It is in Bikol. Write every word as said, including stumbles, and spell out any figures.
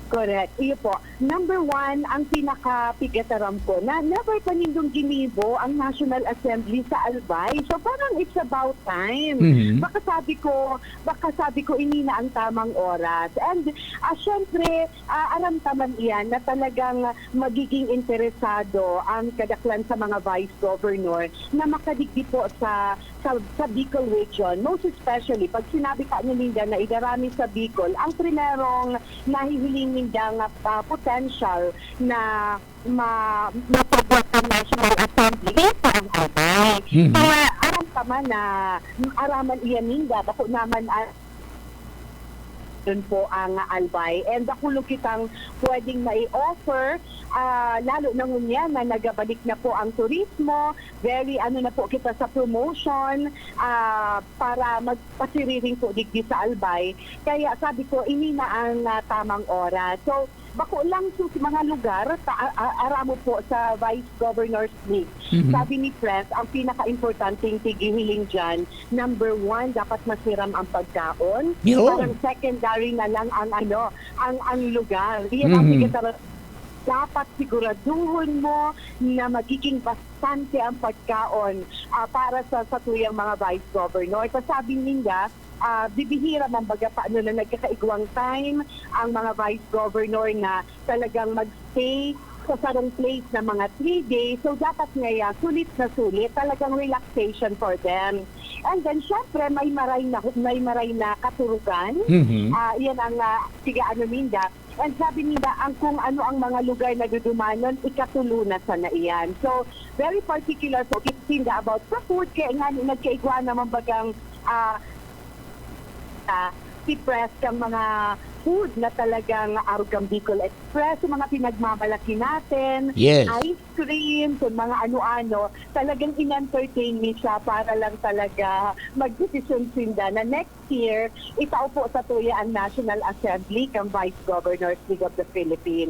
Correct. Iyo po. Number one, ang pinakapigataram ko na never pa nindong ginibo ang National Assembly sa Albay. So parang it's about time. Mhm. Baka sabi ko, baka sabi ko ini na ang tamang oras. And ah, syempre, ah, aram ta man iyan na talagang magiging interesado ang kadaklan sa mga vice governor na makadigdi po sa sa, sa Bicol region, most especially pag sinabi pa ni Linda na idarami sa Bicol, ang primerong nahihiling nindang ah, potential na ma, mapagwa sa National Assembly, ito ang Albay. Mhm. Kaya aram ka man na araman iyan ninda, bako naman ang yun po ang Albay. And dakulo kitang pwedeng mai-offer, ah, lalo na ngunyan na nagabalik na po ang turismo, very ano na po kita sa promotion, ah, para magpasiriring po digdi sa Albay. Kaya sabi ko, ini na ang ah, tamang oras. So, bako lang sa mga lugar, ta, a, a, aramo po sa Vice Governor's League. Mhm. Sabi ni Pres, ang pinaka-importanting tigihiling dyan, number one, dapat masiram ang pagkaon. Yun. Parang secondary na lang ang ano, ang ang lugar. Iyan ang Mhm. pinaka-, dapat siguraduhon mo na magiging bastante ang pagkaon ah, para sa satuyang mga vice governor. Sa sabi ninda, ah, bibihira man baga pa ano na nagkakaigwang time ang mga vice governor na talagang magstay sa sarong place na mga three days. So dapat ngaya sulit na sulit talagang relaxation for them. And then syempre may maray na may maray na katurugan. Mhm. Ah, iyan ang ah, tiga ano ninda. And sabi ninda, ang kung ano ang mga lugar na dudumanon, ikatulo na sana iyan. So, very particular po kita about sa food, kaya nga nagkaigwa naman bagang ah, ah, si Pres kang mga food na talagang Arugam Bicol Express, yung mga pinagmamalaki natin, Yes. ice cream, kung mga ano-ano, talagang in-entertain ni siya para lang talaga magdesisyon sinda na next year, itao po sa tuya ang National Assembly kang Vice Governors League of the Philippines.